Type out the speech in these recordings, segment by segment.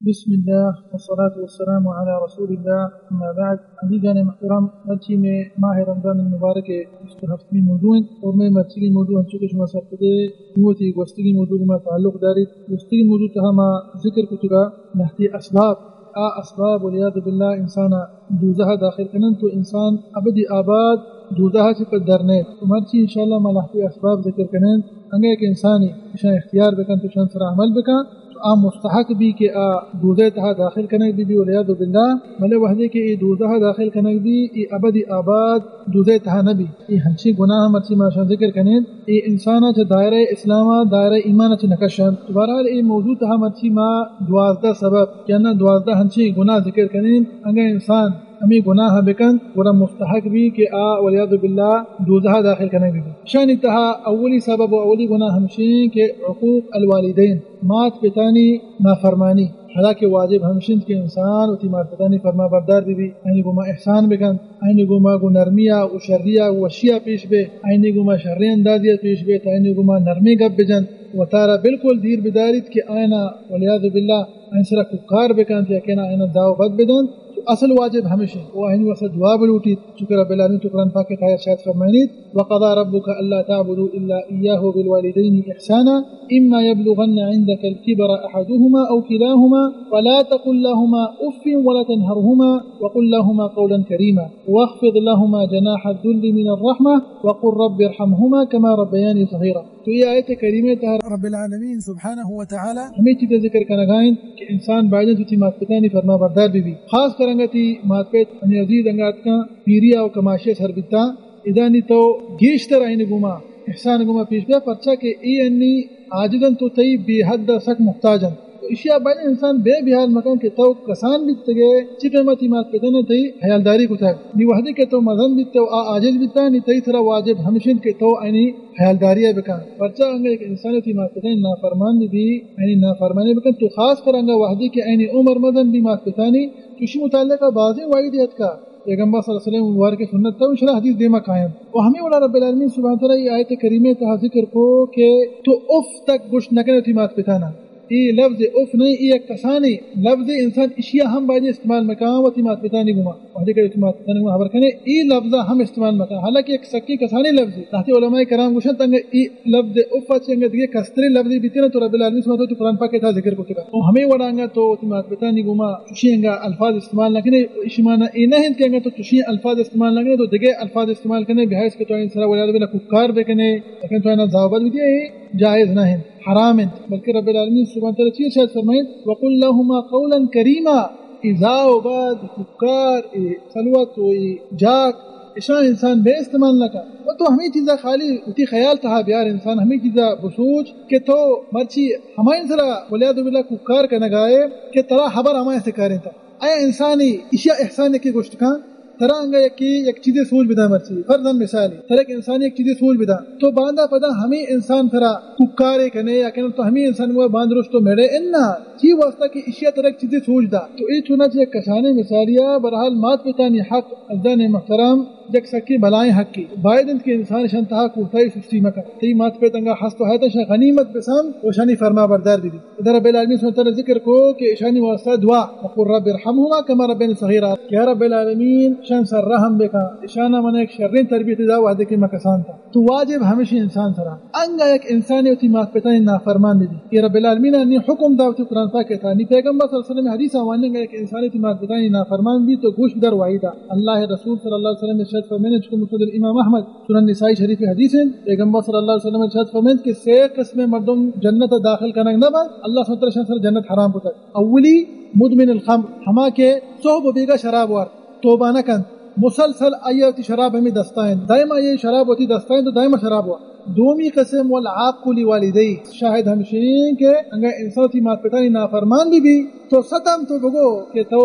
بسم اللہ والصلاة والسلام علی رسول اللہ، اما بعد. عزیزان محترم، مرچی میں ماہ رمضان المبارک بیست و ہفتمی موضوع انت اور میں مرچی کی موضوع ہنچو کہ شما سرپدے، قوت گوستگی موضوع ما تعلق داریت. گوستگی موضوع تہا ما ذکر کتگا لہتی اسباب، آ اسباب والعیاذ باللہ انسان دوزہ داخل کنن، تو انسان ابدی آباد دوزہ چہ پد در نیت. تو مرچی انشاءاللہ ما لہتی اسباب ذکر کنن. انگا یک انسانی اشان اختیار بکن، تو اشان سرا عمل بکن، تو آ مستحق بی کہ آ دوزہ تہا داخل کنگ بی، بی والعیاذ باللہ. بلے وہدے کہ اے دوزہ داخل کنگ بی، اے ابدی آباد دوزہ تہا نہ بی. اے ہنچیں گناہ مرچی ما اشان ذکر کنن، اے انسان چہ دائرہ اسلام، دائرہ ایمان چہ نکشن. تو بہرحال اے موضوع تہا مرچی ما دوازدہ سبب یا نہ دوازدہ ہنچیں گناہ ذکر کنن، انگا انسان ہمے گناہ بکنت، گڑا مستحق بی کہ آ والعیاذ باللہ دوزہ داخل کنگ بی. شانی تہا اولی سبب و اولی گناہ ہمشی کہ عقوق الوالدین، مات پتانی نافرمانی. حالانکہ واجب ہمشی انت کہ انسان وتی مات پتانی فرما بردار بی بی، آئینی گوما احسان بکنت، آئینی گوما گو نرمیا و شریا و وشیا پیش بے، آئینی گوما شریں اندازیا پیش بے، تا آئینی گوما نرمی گپ بجنت، وتارا بالکل دیر بداریت کہ آئینا والعیاذ باللہ آئین سرا کوکار بکنت یا کہ آئینا داو بد بدنت. تو اصل واجب ہمشی و آئینی واسطہ دعا بلوٹیت، چونکہ رب العالمین تو قرآن پاک تہا ارشاد فرمائنیت: وقضى ربك ألا تعبدوا إلا إياه وبالوالدين إحسانا إما يبلغن عندك الكبر أحدهما أو كلاهما فلا تقل لهما أف ولا تنهرهما وقل لهما قولا كريما واخفض لهما جناح الذل من الرحمة وقل رب ارحمهما كما ربياني صغيرا. تو اے آیت کریمہ تہا رب العالمین سبحانہ و تعالی ہمے چیز ذکر کنگا انت کہ انسان باید انت وتی مات پتانی فرما بردار بی بی. خاص کر انگا تی مات پت ہمے عزیز انگا اتکاں پیریا و کماشیا سر بیتاں، ادا نی تو گیشتر آئینی گوما احسان گوما پیش بیا، پرچا کہ اے انی عاجز انت و تئی بے حد سک محتاج انت. تو اشیا باید انسان بے بیال مکن کہ تو کسان بیتگے، چی پیما تی مات پتانا تئی حیالداری کتگ. نی وہدے کہ تو مزن بیتے و آ عاجز بیتا، نی تئی سرا واجب ہمشی انت کہ تو آئینی حیالداری ء بکن. پرچا انگا یک انسان وتی مات پتانی نافرمان بی، آئینی نافرمانی بکن، تو خاص کر انگا وہدے کہ آئینی عمر مزن بی مات پتانی، تو اشی متعلقہ بازیں وعیدے اتکا. پیغمبر صلی اللہ علیہ وسلم مبارک سنت تا، انشاءاللہ حدیث دیما کاینت. و ہمے وڑا رب العالمین سبحانہ وتعالی اے آیت کریمہ تہا ذکر کو کہ تو اف تک گوشت نکنے وتی مات پتانا. اے لفظ اف نہیں، اے یک کسانیں لفظ، انسان اشیا ہم باید استعمال مکان وتی مات پتانی گوما. وہدے کہ وتی مات پتانی گوما خبر کنے، اے لفظ ہم استعمال مکان. حالانکہ یک سکیں کسانیں لفظ، لہتے علماء کرام گوشن تنگ اے لفظ اف چہ انگا دیگہ کستریں لفظ بیتینا تو رب العالمین سبحانہ وتعالی تو قرآن پاک تہا ذکر کتگا. او ہمے وڑا انگا تو وتی مات پتانی گوما چشیں انگا الفاظ استعمال نہ کنے، اشی معنی اے نہ انت کہ انگا تو چشیں الفاظ استعمال نہ کنے، تو دیگہ الفاظ استعمال کنے، بحیث کہ تو آئین سرا والعیاذ باللہ کوکار بکنے، لیکن تو آئینا داو بد بدی، اے جائز نہ انت، حرام انت. بلکہ رب العالمین سبحانہ وتعالی چی ارشاد فرمائیت؟ وقل لهما قولا كريما. اے زاو بد، کوکار، اے سلوت و اے جاک، اشاں انسان بے استعمال نہ کن. و تو ہمے چیزا خالی وتی خیال تہا بیار، انسان ہمے چیزا بسوچ کہ تو مرچی ہمائیں سرا والعیاذ باللہ کوکار کنگائے کہ ترا ہبر ہمائیں سکارینتا. اے انسانی اشیا احسان یکے گوشت کن، ترا انگا یکے یک چیزے سوج بداں، مرچی فرضاً مثالے، ترا یک انسانی یک چیزے سوج بداں، تو باندا پدا ہمے انسان ترا کوکارے کنے یا کہ تو ہمے انسان گوما باند روش تو مڑے، انا چی واسطہ کہ اشیا ترا یک چیزے سوج دا. تو اے چوناچہ یک کسانیں مثالیا، بہرحال مات پتانی حق عزیزان محترم یک سکیں بلائیں حقے. باید انت کہ انسان اشان تہا کوتاہی سستی مکن. تئی مات پت انگا ہست و ہیت اشان غنیمت بسم و اشانی فرما بردار ببی. ادا رب العالمین سبحانہ وتعالی ذکر کو کہ اشانی واسطہ دعا، وقل رب ارحمهما كما ربياني صغيرا، کہ یا رب العالمین اشان سر رحم بکن، اشانا من یک شریں تربیت دا وہدے کہ مکسانتا. تو واجب ہمیشی انسان سرا. انگا یک انسانے وتی مات پتانی نافرمان ببی، اے رب العالمین انی حکم دا وتی قرآن پاک تہا، نی پیغمبر صلی اللہ علیہ وسلم حدیث آوانی، انگا یک انسانے وتی مات پتانی نافرمان بی تو گوش بدار وحیدا. اللہ رسول صلی اللہ علیہ وسلم ارشاد فرمائنے، چکو مسند الامام احمد، سنن نسائی شریف حدیث انت، پیغمبر صلی اللہ علیہ وسلم ارشاد فرمائنت کہ سے قسم مردم جنت داخل کنگ نہ بنت، اللہ سبحانہ وتعالی اشان سر جنت حرام کتگ. اولی مدمن الخمر، ہما کہ صحب و بیگا شراب وارت، توبہ نہ کنت، مسلسل آئی وتی شراب ہمے دستا انت، دائما آئی شراب وتی دستا انت تو دائما شراب وارت. دومی قسم والعاق لوالديه، شاہد ہمشین کہ انگا انسان وتی مات پتانی نافرمان ببی تو ستم تو بگو کہ تو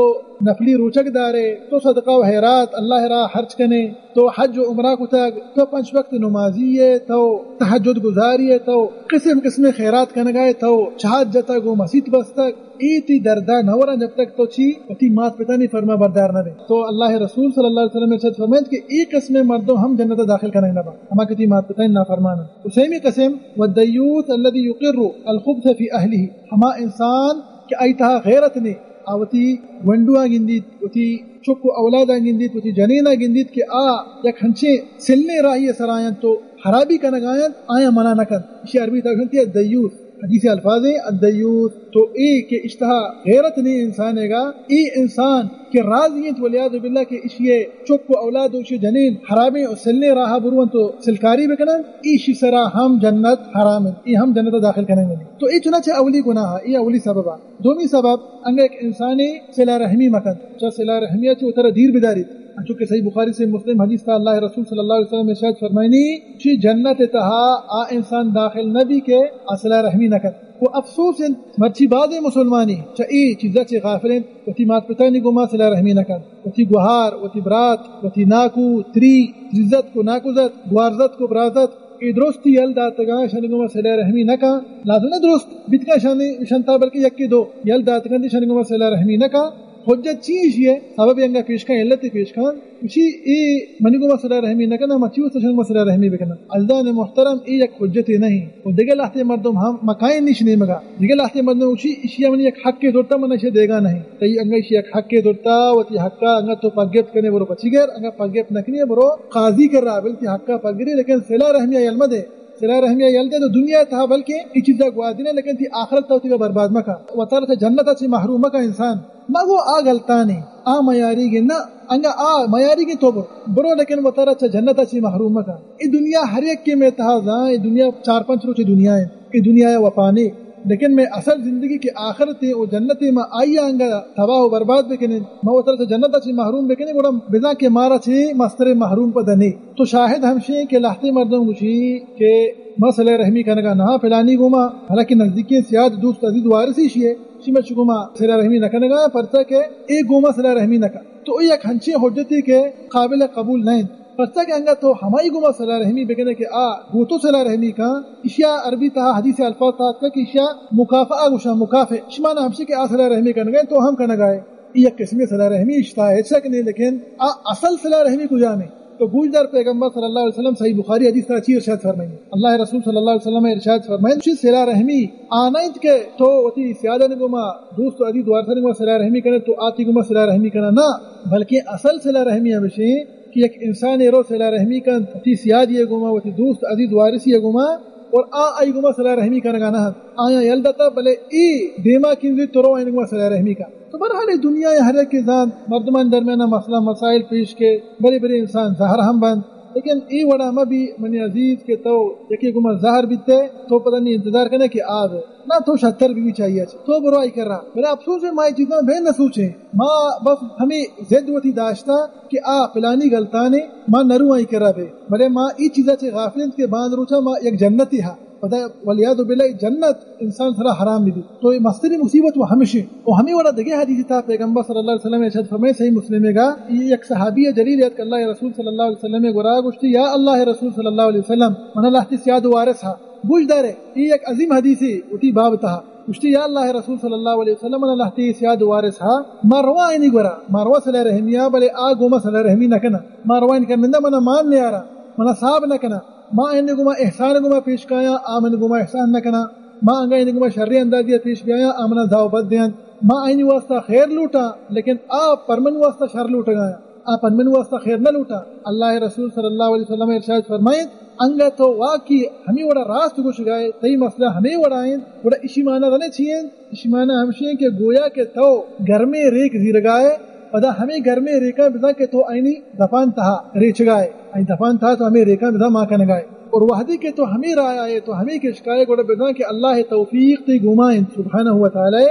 نفلی روچگ دارے، تو صدقہ و خیرات اللہ راہ خرچ کنے، تو حج و عمرہ کتگ، تو پنچ وقت نمازی ئے، تو تہجد گزاری ئے، تو قسم قسم خیرات کنگا ئے، تو چاد جتگ و مسیت بستگ، اے تی دردا نہ وراں جب تک تو چی وتی مات پتانی فرما بردار نہ بے. تو اللہ رسول صلی اللہ علیہ وسلم ارشاد فرمائنت کہ اے قسم مردم ہم جنت داخل کنگ نہ بنت، ہما کہ تی مات پتانی نافرمان انت. و سیمی قسم، والديوث الذي يقر الخبث في اهله، ہما انسان کہ آئی تہا غیرت نے، آ وتی گونڈواں گندیت، وتی چک و اولاداں گندیت، وتی جنیناں گندیت کہ آ یک ہنچیں سلیں راہی ء سرا انت و خرابی کنگا انت، آیاں منع نہ کنت۔ ایشی عربی تہا گوشنت کہ الدیوث، حدیث الفاظ ہیں الدیوث۔ تو اے کہ اشتہا غیرت نے انسان گا، اے انسان کہ راضی انت والعیاذ باللہ کہ اشی چک و اولاد و اشی جنین خرابیں و سلیں راہ برونت و سلکاری بکننت، ایشی سرا ہم جنت حرام انت، اے ہم جنت داخل کنگ نہ بیت۔ تو اے چنانچہ اولی گناہ، اے اولی سبب۔ دومی سبب، انگا یک انسانے صلہ رحمی مکنت، چہ صلہ رحمی ء چہ وترا دیر بداریت۔ انچو کہ صحیح بخاری، صحیح مسلم حدیث تہا اللہ رسول صلی اللہ علیہ وسلم ارشاد فرمائنی، چی جنت تہا آ انسان داخل نہ بی کہ آ صلہ رحمی نہ کنت۔ و افسوس انت مرچی بازیں مسلمانی چہ اے چیزا چہ غافل انت، وتی مات پتانی گوما صلہ رحمی نہ کنت، وتی گوہار، وتی برات، وتی ناکو، تری، تریزتک و ناکوزتک، گوارزتک و برازتک، اے درستی یل داتگاں، اشانی گوما صلہ رحمی نہ کن۔ لازم نہ درست بیتگاں اشانی، اشانتا بلکہ یکے دو یل داتگاں، اشانی گوما صلہ رحمی نہ کن۔ حجت چی ایشی ہے؟ سبب انگا پیش کن، علت پیش کن۔ اشی اے منی گوما صلہ رحمی نہ کن، ما چی واسطہ اشانی گوما صلہ رحمی بکناں؟ عزیزان محترم، اے یک حجتے نہیں۔ و دگہ لہتے مردم ہم مکائیں نیش نیمگا۔ دگہ لہتے مردم اشی، اشی منی یک حقے زرتا، من اشی دیگا نہیں۔ تئی انگا اشی یک حقے زرتا، وتی حقا انگا تو پگپت کنے برو پچی گر، انگا پگپت نہ کنے برو قاضی کرا، بل تی حقا پگری، لیکن صلہ رحمی یل مدے۔ صلہ رحمی یل دے تو دنیا تہا بلکہ ای چیزا گوادینے، لیکن تی آخرت تہا تیگا برباد مکا۔ وتارا چہ جنتا چی محروم مکا انسان۔ ما گو آ گلتانے، آ میاریگے نہ، انگا آ میاریگے تو برو، برو لیکن وتارا چہ جنتا چی محروم مکا۔ ای دنیا ہر یک کے میں تہا زان، ای دنیا چار پنچ روچے دنیا ہے، ای دنیا ہے وپانے۔ لیکن میں اصل زندگی کہ آخرت ہے، او جنت ہے، ما آئی انگا تباہ و برباد بکنیں، ما وترا چہ جنت چی محروم بکنیں، گڑا بزاں کہ مارا چی مستر محروم پہ دنے۔ تو شاہد ہمشی کہ لہتے مردم گوشی کہ ما صلہ رحمی کنگا نہ پلانی گوما، حالانکہ نزدیکیں سیاد دوست عزیز وارثی شیے، شی مچ گوما صلہ رحمی نہ کنگا، پرچا کہ اے گوما صلہ رحمی نہ کن۔ تو اے یک ہنچیں حجتے کہ قابل قبول نہ انت۔ پرچا کہ انگا تو ہمائی گوما صلہ رحمی بکنے کہ آ گو تو صلہ رحمی کن، اشیا عربی تہا حدیث الفاظ تہا کہ اشیا مکافعہ گوشاں، مکافع۔ شما نہ ہمشی کہ آ صلہ رحمی کنگا، تو ہم کنگا ہے۔ اے یک قسمے صلہ رحمی اشتا ہے، شک نہیں، لیکن آ اصل صلہ رحمی کجا میں؟ تو گوش دار، پیغمبر صلی اللہ علیہ وسلم صحیح بخاری حدیث تہا چی ارشاد فرمائیں؟ اللہ رسول صلی اللہ علیہ وسلم ارشاد فرمائیں، چی صلہ رحمی آ نہ انت کہ تو وتی سیادانی گوما، دوست و عزیز وارثانی گوما صلہ رحمی کنے، تو آتی گوما صلہ رحمی کنا، نہ، بلکہ اصل صلہ رحمی ہمشی کہ یک انسانے رو صلہ رحمی کنت وتی سیادی گوما، وتی دوست عزیز وارثی گوما، اور آ آئی گوما صلہ رحمی کنگا نہ انت۔ آیا یل داتا، بلے ای دیما کنزی تو رو آئی گوما صلہ رحمی کن۔ تو بہرحال اے دنیا ہر یک زان مردمان درمیان مسئلہ مسائل پیش کے، بری بری انسان زہر ہم بند۔ لیکن اے وڑا مہ بی منی عزیز کہ تو یکے گوما زہر بیتے، تو پدا نی انتظار کنے کہ آ بے۔ نہ، تو شتر بی چاہیے چے۔ تو برو آئی کرا۔ بلے افسوس ہے، ما اے چیزاں بے نہ سوچیں۔ ما بس ہمیں ضد وتی داشتا کہ آ پلانی گلتانے، ما نرو آئی کرا بے۔ بلے ما اے چیزا چے غافل انت کہ باند روچا ما یک جنتی ہا۔ پدا والعیاذ باللہ جنت انسان سرا حرام بی۔ تو اے مستری مصیبت و ہمشی۔ و ہمیں وڑا دگہ حدیث تہا پیغمبر صلی اللہ علیہ وسلم ارشاد فرمائے، صحیح مسلم گا، یک صحابی جلیل یاد کہ اللہ رسول صلی اللہ علیہ وسلم گورا گوشتی، یا اللہ رسول صلی اللہ علیہ وسلم، من لہتی سیاد وارث ہا۔ گوش دارے، اے یک عظیم حدیثے وتی باب تہا۔ گوشتی، یا اللہ رسول صلی اللہ علیہ وسلم، من لہتی سیاد وارث ہا، ما روا اینی گورا، ما روا صلہ رحمیا، بلے آ گوما صلہ رحمی نہ کنا۔ ما روا اینی کنا، نندا منا مان نیارا، منا صاحب نہ کنا۔ ما اینی گوما احسان گوما پیش کایا، آ من گوما احسان نہ کنا۔ ما انگا اینی گوما شری اندازیا پیش بیایا، آ منا زاو بد دیان۔ ما اینی واسطہ خیر لوٹا، لیکن آ پر من واسطہ شر لوٹگایا۔ آ پر من واسطہ خیر نہ لوٹا۔ اللہ رسول صلی اللہ علیہ وسلم ارشاد فرمائیت، انگا تو واقعی ہمیں وڑا راست گوشگائے، تئی مسئلہ ہمیں وڑا انت، گڑا اشی معنی زنے چی انت؟ اشی معنی ہمشی انت کہ گویا کہ تو گرمیں ریک زیرگائے، پدا ہمیں گرمیں ریکاں بزاں کہ تو آئینی دپان تہا ریچگائے، آئی دپان تہا تو ہمیں ریکاں بزاں مان کنگائے۔ اور وہدی کہ تو ہمیں راہ آئے، تو ہمیں کشکائے، گڑا بزاں کہ اللہ توفیق تئی گوما انت سبحانہ و تعالی،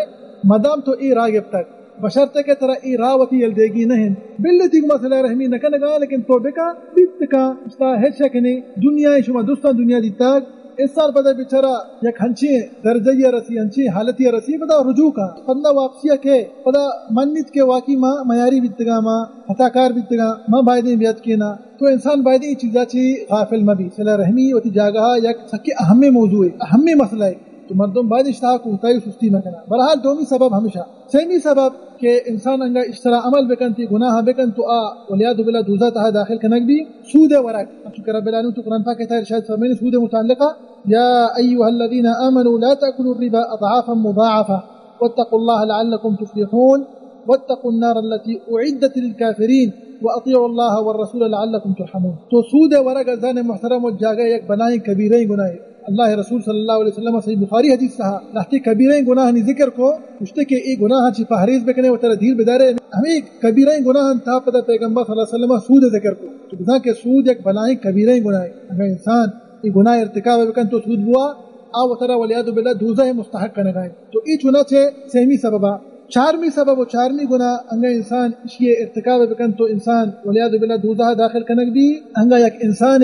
مدام تو اے راہ گپتگ۔ بشرطے کہ ترا اے راہ وتی یل دیگی نہ انت۔ بلے تی گوما صلہ رحمی نہ کنگا، لیکن تو بکا، بیت کن، اشتا ہچ شک نی۔ دنیا شما دوستان دنیا دیتگ، اس سال پدا بیچارہ یک ہنچیں درجہ یا رسی، ہنچیں حالتی یا رسی، پدا رجوع کا، پدا واپسی کے، پدا منیت کہ واقعی ما میاری بیتگا، ما خطاکار بیتگا، ما بایدیں بیت کینا۔ تو انسان بایدیں اے چیزا چی غافل مہ بی۔ صلہ رحمی وتی جاگہا یک سکے اہمیں موضوع ہے، اہمیں مسئلہ ہے۔ تو مردم باید اشتہا کوتاہی و سستی مہ کنا۔ بہرحال دومی سبب ہمیشہ۔ سیمی سبب کہ انسان انگا اشترا عمل بکن، تی گناہ بکن، تو آ والعیاذ باللہ دوزہ تہا داخل کنگ بی۔ سود ورگ، انچو کہ رب العالمین تو قرآن پاک تہا ارشاد فرمائنی سود متعلقہ، یا ایھا الذین آمنوا لا تأکلوا الربا اضعافا مضاعفہ۔ واتقوا الله لعلكم تفلحون، واتقوا النار التي أعدت للكافرين، وأطيعوا الله والرسول لعلكم ترحمون. تو سود ورگ، عزیزان محترم، و جاگہ یک بلائیں کبیریں گناہ. اللہ رسول صلی اللہ علیہ وسلم صحیح بخاری حدیث تہا لہتے کبیریں گناہانی ذکر کو، گوشتے کہ اے گناہ چی پہریز بکنے و ترا دیر بدارے. ہمیں کبیریں گناہ تہا پدا پیغمبر صلی اللہ علیہ وسلم سود ذکر کو. تو بزاں کہ سود یک بلائیں کبیریں گناہ ہے. اگر انسان اے گناہ ارتکاب بکن تو سود بوا، آ وترا والعیاذ باللہ دوزہ مستحق کنگا انت. تو اے چنانچہ سیمی سببا. چارمی سبب و چارمی گناہ انگا انسان اشی ارتکاب بکن تو انسان والعیاذ باللہ دوزہ داخل کنگ بی. انگا یک انسان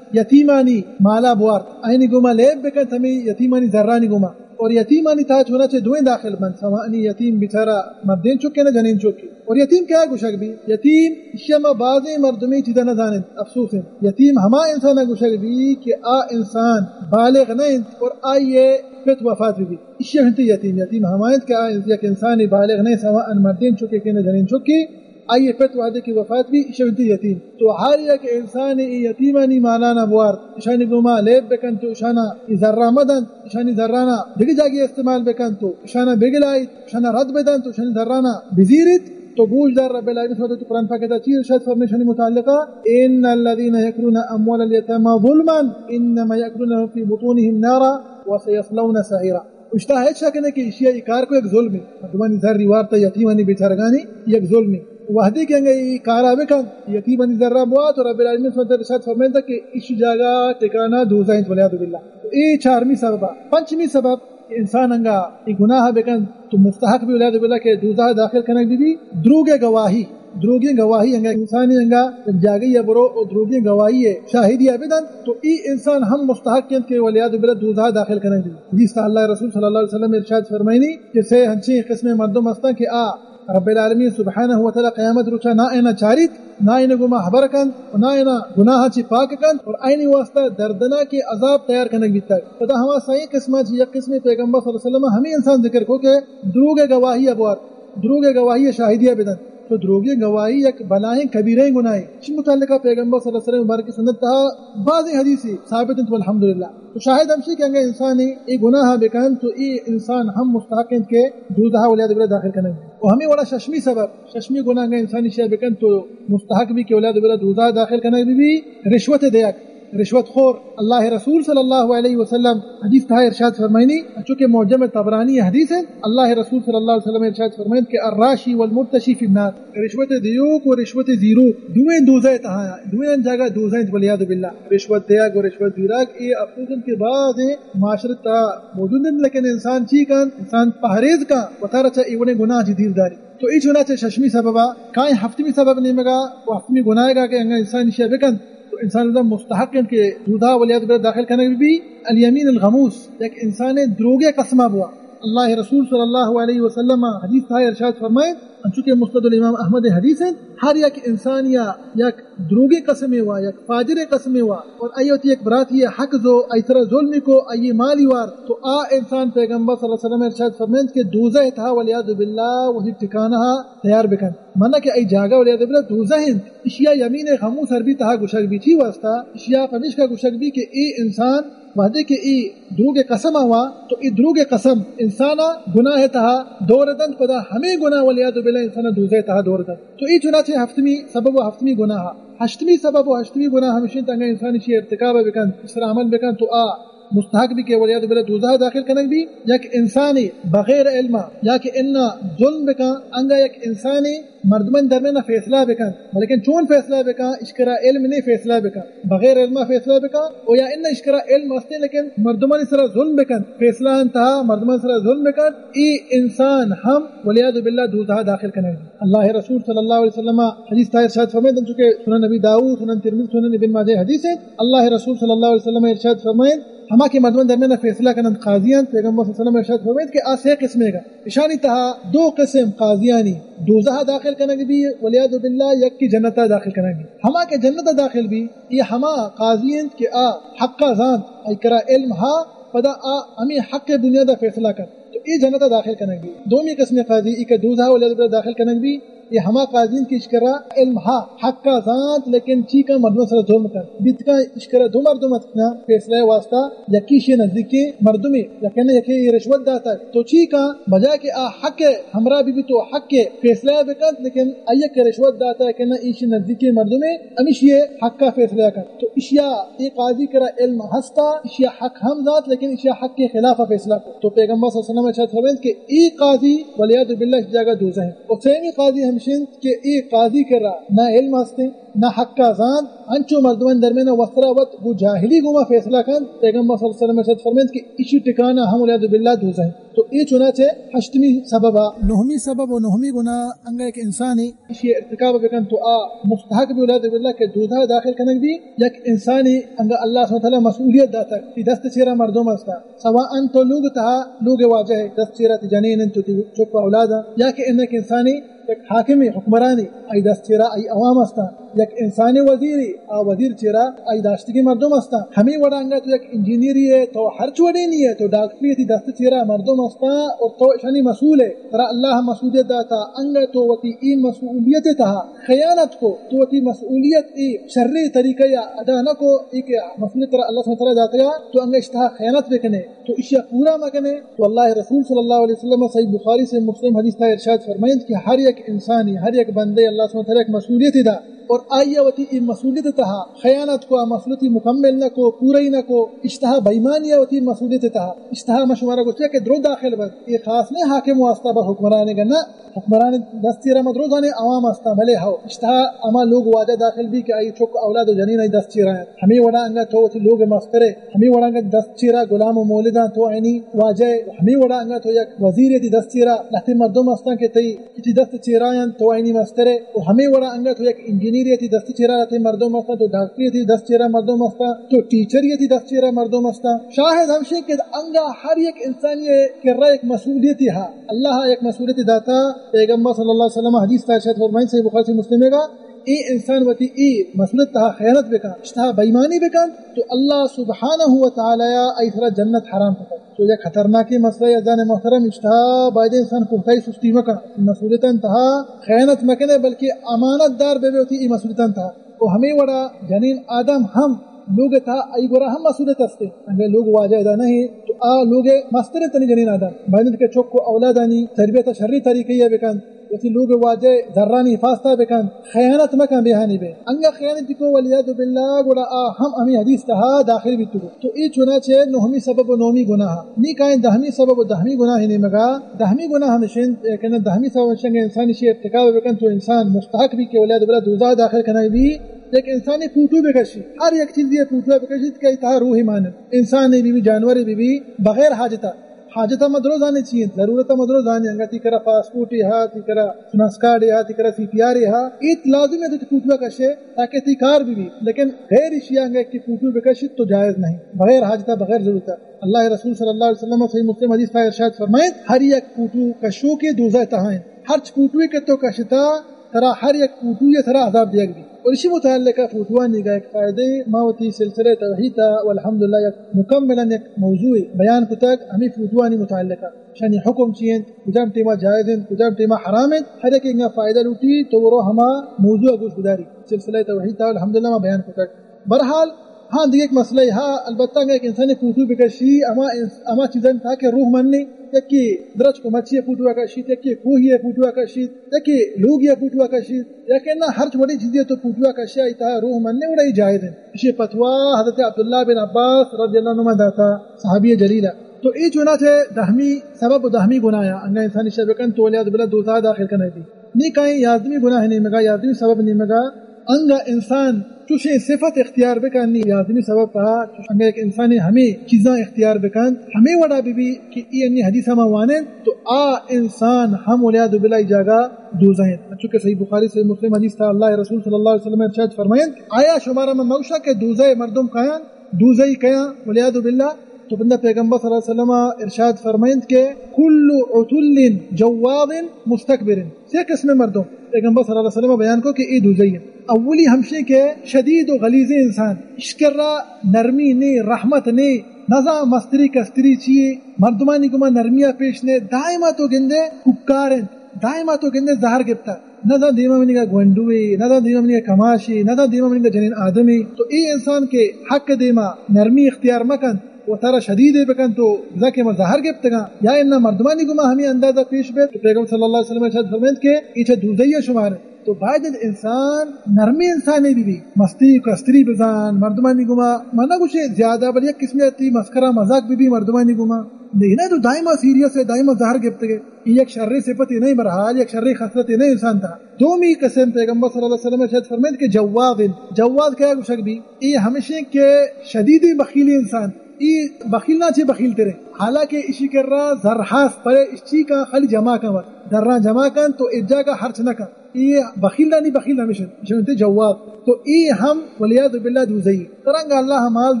یتیمانی مالا بوارت، آئینی گوما لیب بکن، ہمیں یتیمانی زرانی گوما. اور یتیمانی تہا چنانچہ دوئیں داخل بنت، سوانی یتیم بیچارہ مردین چکے نہ جنین چکے. اور یتیم کیا گوشگ بی؟ یتیم اشیا ما بازیں مردمی چیزا نہ زاننت، افسوس انت. یتیم ہما انسان گوشگ بی کہ آ انسان بالغ نہ انت اور آئیے پت وفات بی بی. اشیا انت یتیم. یتیم ہما انت کہ آ یک انسانی بالغ نہ انت، سواء مردین چکے کہ نہ جنین چکے، آئیے پت وہدے کہ وفات بی، اشیا انت یتیم. تو ہر یک انسان اے یتیمانی مالانا بوارت، اشانی گوما لیب بکن تو اشانا اے زرا مدنت، اشانی زرانا دگہ جاگے استعمال بکن تو اشانا بگلائیت، اشانا رد بدنت و اشانی زرانا بزیریت. تو گوش دار، رب العالمین سبحانہ وتعالی قرآن پاک تہا چی ارشاد فرمائے اشانی متعلقہ؟ ان الذين يأكلون اموال اليتامى ظلما انما يأكلون في بطونهم نارا وسيصلون سعيرا. اشتا ہچ شک نہ کہ اشیا ای کار کو یک ظلم ہے. مردمانی زر ریوارتا یتیمانی بیچارگانی یک ظلم ہے. وہدے کہ انگا ای کارا بکن، یتیمانی زرا بوا تو رب العالمین سبحانہ وتعالی ارشاد فرمائے کہ اشی جاگہ ٹکانہ دوزہ انت والعیاذ باللہ. تو اے چارمی سبب. پنچمی سبب کہ انسان انگا اے گناہ بکن تو مستحق بی والعیاذ باللہ کہ دوزہ داخل کنگ بی بی، دروگ گواہی. دروگیں گواہی انگا انسانی انگا جاگہی برو و دروگیں گواہی شاہدی بدن تو ای انسان ہم مستحق انت کہ والعیاذ باللہ دوزہ داخل کنگ بی. حدیث تا اللہ رسول صلی اللہ علیہ وسلم ارشاد فرمائنی کہ سے ہنچیں قسم مردم ہستن کہ آ رب العالمین سبحانہ و تعالی قیامت روچا نا اینا چاریت، نا اینا گوما حبر کنت و نا اینا گناہ چی پاک کنت اور آئینی واسطہ دردناک عذاب تیار کنگ بیتگ. پدا ہما سئیں قسمہ چی یک قسم پیغمبر صلی اللہ علیہ وسلم ہمیں انسان ذکر کو کہ دروگ گواہی بوارت، دروگ گواہی شاہدی بدنت. تو دروگیں گواہی یک بلائیں کبیریں گناہ ہے. چی متعلقہ پیغمبر صلی اللہ علیہ وسلم مبارک سنت تہا بازیں حدیث ثابت انت والحمدللہ. تو شاہد ہمشی کہ انگا انسان اے گناہ بکن تو اے انسان ہم مستحق انت کہ دوزہ والعیاذ باللہ داخل کنگ بی. و ہمیں وڑا ششمی سبب، ششمی گناہ انگا انسان اشیا بکن تو مستحق بی کہ والعیاذ باللہ دوزہ داخل کنگ بی، بی رشوت دیگ، رشوت خور. اللہ رسول صلی اللہ علیہ وسلم حدیث تہا ارشاد فرمائنی، چونکہ معجم طبرانی حدیث ہے، اللہ رسول صلی اللہ علیہ وسلم ارشاد فرمائنی کہ الراشی والمرتشی فی النار. رشوت دیوک و رشوت زیروک دوئیں دوزہ تہا، دوئیں جاگہ دوزہ انت والعیاذ باللہ. رشوت دیگ و رشوت زیرگ اے افسوس انت کہ باز معاشرہ تہا موجود انت، لیکن انسان چی کن؟ انسان پہریز کن، وتارا چہ اے وڑیں گناہ چی دیر داری. تو اے چنانچہ ششمی سببا. کائیں ہفتمی سبب نیمگا و ہفتمی گناہگا کہ انگا انسان اشیا بکن تو انسان مستحق انت کہ دوزہ والعیاذ باللہ داخل کنگ بی، بی الیمین الغموس، یک انسان دروگے قسمہ بوا. اللہ رسول صلی اللہ علیہ وسلم حدیث تہا ارشاد فرمائے، انچو کہ مسند الامام احمد حدیث انت، ہر یک انسان یا یک دروگے قسمے وا، یک فاجرے قسمے وا، اور آئی وتی یک براتی حق زو، آئی سرا ظلمی کو، آئی مالی وار، تو آ انسان پیغمبر صلی اللہ علیہ وسلم ارشاد فرمائنت کہ دوزہ تہا والعیاذ باللہ وتی ٹکانہ تیار بکن. منا کہ ای جاگہ والعیاذ باللہ دوزہ انت. اشیا یمین غموس عربی تہا گوشگ بی. چی واسطہ؟ اشیا پمیشکا گوشگ بی کہ اے انسان وہدے کہ اے دروگ قسم آوا تو اے دروگ قسم انسانا گناہ تہا دور دنت، پدا ہمیں گناہ والعیاذ باللہ انسانا دوزہ تہا دور دنت. تو اے چنانچہ ہفتمی سبب و ہفتمی گناہ. ہشتمی سبب و ہشتمی گناہ ہمشی انت انگا انسان اشی ارتکاب بکن، اشرا عمل بکن تو آ مستحق بی کہ والعیاذ باللہ دوزہ داخل کنگ بی. یک انسانی بغیر علم یا کہ انا ظلم بکن، انگا یک انسانی مردمانی درمیان فیصلہ بکن، بلکن چون فیصلہ بکن؟ اشکرا علم نے فیصلہ بکن، بغیر علم فیصلہ بکن، و یا ان اشکرا علم استے لیکن مردمانی سرا ظلم بکن، فیصلہ انتہا مردمانی سرا ظلم بکن، ای انسان ہم والعیاذ باللہ دوزہ داخل کنگ بی. اللہ رسول صلی اللہ علیہ وسلم حدیث تہا ارشاد فرمائنت، انچو کہ سنن ابی داؤد، سنن ترمذی، سنن ابن ماجہ حدیث انت، اللہ رسول صلی اللہ علیہ وسلم ارشاد فرمائنت، ہما کہ مردمانی درمیان فیصلہ کننت، قاضی انت، پیغمبر صلی اللہ علیہ وسلم ارشاد فرمائنت کہ آ سے قسمے گا. اشانی تہا دو قسم قاضیانی دوزہ داخل کنگ بی، والعیاذ باللہ، یکی جنتا داخل کنگ بی. ہما کہ جنتا داخل بی، اے ہما قاضی انت کہ آ حقا زانت، آئی کرا علم ہا، پدا آ ہمیں حق بنیادا فیصلہ کنت، تو اے جنتا داخل کنگ بی. دومی قسم قاضی، ای کہ دوزہ والعیاذ باللہ داخل کنگ بی، اے ہما قاضی انت کہ اشکرا علم ہا، حقا زانت، لیکن چی کن مردم سرا ظلم کن۔ بیت کن اشکرا دو مردم اتکنا فیصلہ واسطہ، یکی شی نزدیکی مردمی، یکی نہ یکی رشوت داتا۔ تو چی کن بجائے کہ آ حق ہمراہ بی بی تو حق فیصلہ بکنت، لیکن آئی کہ رشوت داتا کہ نہ ایشی نزدیکی مردمی، ہمیشی حقا فیصلہ کن۔ تو اشیا اے قاضی کرا علم ہستا، اشیا حق ہم زانت، لیکن اشیا حق کے خلاف فیصلہ کو۔ تو پیغمبر صلی اللہ علیہ وسلم ارشاد فرمائنت کہ اے قاضی والعیاذ باللہ اس جگہ دوزہ ہے۔ اور سیمی قاضی ہمشنت کہ اے قاضی کرا نہ علم ہستے، نہ حقا زانت، انچو مردمان درمیان وسرا وت گو جاہلی گوما فیصلہ کن۔ پیغمبر صلی اللہ علیہ وسلم ارشاد فرمائنت کہ اشی ٹکانا ہم والعیاذ باللہ دوزہ ہے۔ تو اے چنانچہ ہشتمی سبب آ۔ نہمی سبب و نہمی گناہ انگا ایک انسانی اشی ارتکاب بکن تو آ مستحق بی والعیاذ باللہ کہ دوزہ داخل کنگ بی۔ یک انسانی انگا اللہ سبحانہ وتعالی مسئولیت داتا کہ دست چیرا مردم استا، سواء انت تو لوگ تہا لوگ واجہ ہے، دست چیرا تی جنین انت تو تی چک اولاد، یا کہ انک انسانی یک حاکمی حکمرانی آئی دست چیرا آئی عوام استا، یک انسانی وزیری آ وزیر چیرا آئی داشتگی مردم استا۔ ہمیں وڑا انگا تو یک انجینئری ہے، تو ہر چوڑینی ہے، تو ڈاکٹری تی دست چیرا مردم استا اور تو اشانی مسئول ہے۔ ترا اللہ مسئولیت داتا، انگا تو وتی ای مسئولیت تہا خیانت کو، تو وتی مسئولیت ای شری طریقہ یا ادا نہ کو، ای کہ مسئولیت ترا اللہ سبحانہ وتعالی داتا، تو انگا اشتہا خیانت بکنے، تو اشیا پورا مکنے۔ تو اللہ رسول صلی اللہ علیہ وسلم صحیح بخاری سے مسلم حدیث تہا ارشاد فرمائنت کہ ہر یک انسانی، ہر یک بندے اللہ سبحانہ وتعالی یک مسئولیت دا اور آئی وتی ای مسئولیت تہا خیانت کو، آ مسئولیت مکمل نہ کو، پورا ہی نہ کو، اشتہا بےایمانی وتی مسئولیت تہا، اشتہا ما شمارا گوشتیا کہ درو داخل بس، یہ خاص نہیں حاکم واسطہ بس حکمران گنا، حکمران دست چیرا مدروزانی عوام استا، بلے ہو اشتہا اما لوگ واجہ داخل بی کہ آئی چک اولاد و جنین آئی دست چیرا انت۔ ہمیں وڑا انگا تو وتی لوگ مسترے، ہمیں وڑا انگا دست چیرا غلام و مولداں تو آئینی واجہ، ہمیں وڑا انگا تو یک وزیر تی دست چیرا لہتے مردم استاں کہ تئی تی دست چیرا انت تو آئینی مسترے، و ہمیں وڑا انگا تو یک انجینئر تی دست چیرا لہتے مردم استاں، تو ڈاکٹری تی دست چیرا مردم استاں، تو ٹیچر تی دست چیرا مردم استاں۔ شاہد ہمشی کہ انگا ہر یک انسانی کرا یک مسئولیتی ہا، اللہ یک مسئولیتی داتا۔ پیغمبر صلی اللہ علیہ وسلم حدیث تا ارشاد فرمائیں، صحیح بخاری سے مسلم ہے گا، اے انسان وتی اے مسئولیت تہا خیانت بکن، اشتہا بےایمانی بکن، تو اللہ سبحانہ و تعالی آئی سرا جنت حرام کتگ۔ تو یک خطرناکیں مسئلہ یا جان محترم، اشتہا باید انسان کوتاہی سستی مکن، مسئولیتاں تہا خیانت مکنے، بلکہ امانت دار بے بے وتی اے مسئولیتاں تہا۔ و ہمیں وڑا جنین آدم ہم لوگ تہا آئی گورا ہم مسئولیت استے۔ اگر لوگ واجہ ادا نہیں تو آ لوگ مستر تنی جنین آدم باید کہ چک و اولادانی تربیت شری طریقے بکن، وتی لوگ واجہ زرانی حفاظتا بکن، خیانت مکن بے ہانی بے۔ انگا خیانت کو والعیاذ باللہ گڑا آ ہم ہمیں حدیث تہا داخل بیتگو۔ تو اے چنانچہ نہمی سبب و نہمی گناہ۔ نی کائیں دہمی سبب و دہمی گناہ نیمگا۔ دہمی گناہ ہمشن کہ نہ دہمی سبب ہمشن کہ انسانی شی ارتکاب بکن تو انسان مستحق بی کہ والعیاذ باللہ دوزہ داخل کنگ بی۔ یک انسانی پوٹو بکشی، ہر یک چیزی پوٹو بکشی کہ تہا روح مانت، انسانی be be January be be بغیر حاجتا۔ حاجت ما درو زانے چی انت، ضرورت ما درو زانے، انگا تی کرا پاسپورٹ ہا، تی کرا شناس کارڈ ہا، تی کرا سی پی آر ہا، ایت لازم ہے تو پوٹوا کشے تاکہ تی کار بی بی، لیکن غیر اشیا انگا کہ پوٹو بکشت تو جائز نہیں، بغیر حاجتا، بغیر ضرورتا۔ اللہ رسول صلی اللہ علیہ وسلم صحیح مسلم حدیث تا ارشاد فرمائیں، ہر یک پوٹو کشو کے دوزہ تہا انت، ہرچ پوٹوے کہ تو کشتا ترا ہر یک پوٹوے ترا عذاب دیگ بی۔ اور اسی متعلقہ پوٹوانی گا ایک فائدے ما وتی سلسلہ توحید تا والحمدللہ یک مکملا یک موضوع بیان کتگ ہمیں پوٹوانی متعلقہ، شانی حکم چی انت، کجام ٹیما جائز انت، کجام ٹیما حرام انت، ہر یک انگا فائدہ لوٹی تو برو ہما موضوع گوش بداری۔ سلسلہ توحید تا الحمدللہ ما بیان کتگ۔ بہرحال، ہاں، دیگہ یک مسئلہ ہا، البتہ اگر ایک انسانی پوٹو بکشی، اما انس-، اما چیزاں تہا کہ روح منی، یکی درچک و مچی پوٹو کشیت، یکی کوہی پوٹو کشیت، یکی لوگی پوٹو کشیت، یا کہ نہ ہرچ وڑی چیزی تو پوٹو کشی، آئی تہا روح منی، وڑا ای جائز انت۔ اسی فتویٰ حضرت عبداللہ بن عباس رضی اللہ عنہما داتا، صحابی جلیلہ۔ تو اے چنانچہ دہمی سبب و دہمی گناہ، انگا انسانی شر بکن تو والعیاذ باللہ دوزہ داخل کنگ بی۔ نی کائیں یازدمی گناہ نیمگا، یازدمی سبب نیمگا، انگا انسان چوشیں صفت اختیار بکن، نی یازدمی سبب تہا چوش انگا ایک انسانی ہمیں چیزاں اختیار بکن، ہمیں وڑا بی بی کہ ای انی حدیث ما وانن تو آ انسان ہم والعیاذ باللہ ای جاگہ دوزہ انت۔ چونکہ صحیح بخاری، صحیح مسلم حدیث تا اللہ رسول صلی اللہ علیہ وسلم ارشاد فرمائیں، آیا شمارا من موشا کہ دوزہ مردم کایاں، دوزہی کایاں، والعیاذ باللہ۔ تو بندہ پیغمبر صلی اللہ علیہ وسلم ارشاد فرمائنت کہ کل عتل جواظ مستکبر۔ سے قسم مردم پیغمبر صلی اللہ علیہ وسلم بیان کو کہ اے دوزہی انت۔ اولی ہمشی کہ شدید و غلیظ انسان، اشکرا نرمی نے، رحمت نے، نزا مستری کستری چیے، مردمانی گما نرمیا پیش نے، دائما تو گندے کوکار انت، دائما تو گندے زہر گپتا۔ نہ داں دیما منیگا گونڈوے، نہ داں دیما منیگا کماشے، نہ داں دیما منیگا جنین آدمے۔ تو اے انسان کہ حق دیما نرمی اختیار مکنت، وتارا شدیدے بکنت، تو بزاں کہ ما زہر گپتگاں، یا انا مردمانی گما ہمے اندازہ پیش بیت۔ تو پیغمبر صلی اللہ علیہ وسلم ارشاد فرمائنت کہ اے چہ دوزہی شمار انت۔ تو باید انت انسان نرمیں انسانے بہ بی، مستی و کستری بزان مردمانی گما، من نہ گوشیں زیادہ، بلے یک قسمے تی مسخرہ مذاق بہ بی مردمانی گما۔ نہ، نہ، تو دائما سیریس ئے، دائما زہر گپتگ ئے۔ اے یک شریں صفتے نہ، بہرحال یک شریں خصلتے نہ انسان تہا۔ دومی قسم پیغمبر صلی اللہ علیہ وسلم ارشاد فرمائنت کہ جواز انت۔ جواز کیا گوشگ بی؟ اے ہمیش انت کہ شدیدیں بخیلیں انسان، اے بخیل نا چہ بخیل تریں، حالانکہ اشی کرا زر ہست، بلے اشی کا خالی جمع کن، زراں جمع کن تو اجاگا خرچ نہ کن۔ اے بخیل نانی بخیل ہمیش انت، ایشان انت جواب۔ تو اے ہم والعیاذ باللہ دوزہی۔ ترنگ اللہ مال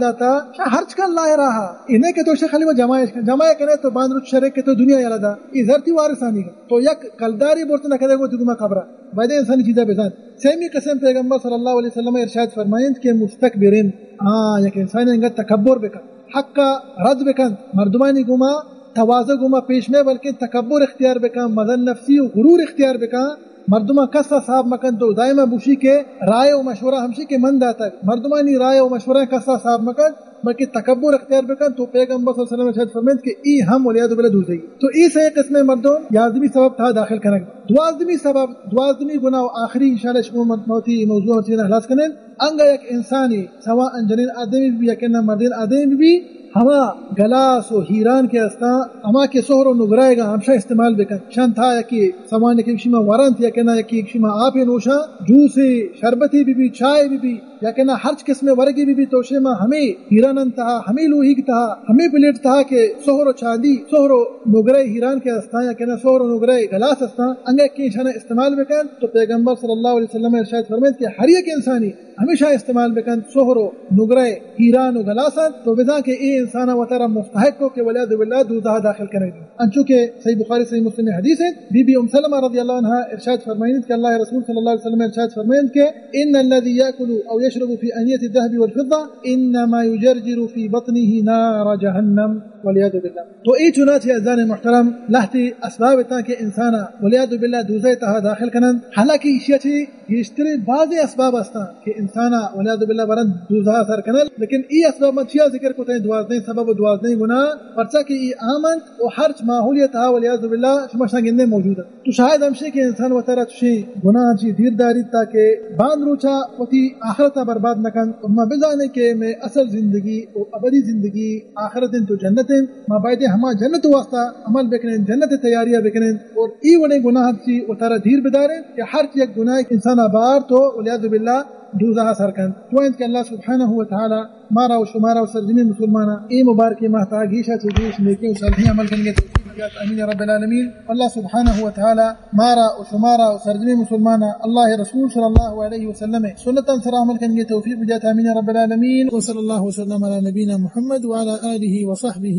داتا، شا ہرچ کن اللہ راہا۔ اے نہ کہ تو شا خالی وہ جمع کن، جمع کنے تو باند روچ شرے کہ تو دنیا یلا دا۔ اے زر تی وارثانی کا۔ تو یک کلداری برت نہ کرے گو تو گما قبرہ۔ باید انسان چیزا بزان۔ سیمی قسم پیغمبر صلی اللہ علیہ وسلم ارشاد فرمائنت کہ مستکبرن۔ ہاں، یک انسان انگت تکبر بکن۔ حق رد بکنت، مردمانی گوما تواضع گوما پیش مئے، بلکن تکبر اختیار بکن، مزن نفسی و غرور اختیار بکن، مردماں کسا صاحب مکن۔ تو دائما بوشی کہ رائے و مشورہ ہمشی کہ من داتگ، مردمانی رائے و مشورہ کسا صاحب مکن، بلکہ تکبر اختیار بکن۔ تو پیغمبر صلی اللہ علیہ وسلم ارشاد فرمائنت کہ ای ہم والعیاذ باللہ دوزہی۔ تو ای سہ قسم مردم یازدمی سبب تہا داخل کنگ۔ دوازدمی سبب، دوازدمی گناہ و آخری انشاءاللہ شما من-، موتی موضوع ہم چیزا خلاص کنیں۔ انگا یک انسانی سواء جنین آدمی بی یا کہ نہ مردین آدمی بی، ہما گلاس و ہیران کہ استاں، ہما کہ سہر و نگرائے گا ہمشا استعمال بکن۔ شان تھا یکی سواء کہ شما ورنت یا کہ نہ یکی شما آپے نوشاں، جوسے، شربتے بی بی، چائے بی بی، یا کہ نہ ہرچ قسم ورگے بی بی تو شما ہمے ہیران تہا، ہمے لوہیگ تہا، ہمے پلیٹ تہا کہ سہر و چاندی، سہر و نگرائے ہیران کہ استاں یا کہ نہ سہر و نگرائے گلاس استاں، انگا کہ شان استعمال بکن۔ تو پیغمبر صلی اللہ علیہ وسلم ارشاد فرمائنت کہ ہر یک انسانی ہمیشہ استعمال بکنت سہر و نگرہ ہیران و گلاساں، تو بزاں کہ اے انسان وتارا مستحق ہو کہ والعیاذ باللہ دوزہ داخل کنگ۔ انچو کہ صحیح بخاری صحیح مسلم حدیث ہے، بی بی ام سلمہ رضی اللہ عنہا ارشاد فرمائنت کہ اللہ رسول صلی اللہ علیہ وسلم ارشاد فرمائنت کہ ان الذي يأكل او يشرب في آنية الذهب والفضة انما يجرجر في بطنه نار جهنم والعياذ بالله۔ تو اے چنانچہ عزیزان محترم لہتے اسباب تاں کہ انسانا والعیاذ باللہ دوزہ تہا داخل کنن، حالانکہ ایشی چہ گیشتریں بازیں اسباب ہستاں کہ انسانا والعیاذ باللہ برن دوزہ سر کنن، لیکن ای اسباب من چیا ذکر کتیں دوازدہیں سبب و دوازدہیں گناہ، پرچا کہ ای عام انت و ہرچ ماحولی تہا والعیاذ باللہ شما شان گندے موجود انت۔ تو شاید ہمشی کہ انسان وتارا چشیں گناہ چی دیر داریت تاکہ باند روچا وتی آخرتا برباد نہ کنت۔ اور ما بزانیں کہ مئے اصل زندگی و ابدی زندگی آخرت انت و جنت انت۔ ما باید ہما جنت واسطہ عمل بکنیں، جنت تیاریاں بکنیں اور ای وڑیں گناہ چی وتارا دیر بداریں کہ ہر یک گناہ انسان بار تو والعیاذ باللہ دوزہ سر کنت۔ تو انت کہ اللہ سبحانہ و تعالی مارا و شمارا و سرجمیں مسلماناں اے مبارکیں ماہ تہا گیشا چہ گیش نیکیں و صالحیں عمل کنگے توفیق بدیات، آمین یا رب العالمین۔ اللہ سبحانہ و تعالی مارا و شمارا و سرجمیں مسلماناں اللہ رسول صلی اللہ علیہ وسلم سنتاں سرا عمل کنگے توفیق بدیات، آمین یا رب العالمین۔ وصلی اللہ وسلم علی نبینا محمد وعلی آلہ وصحبہ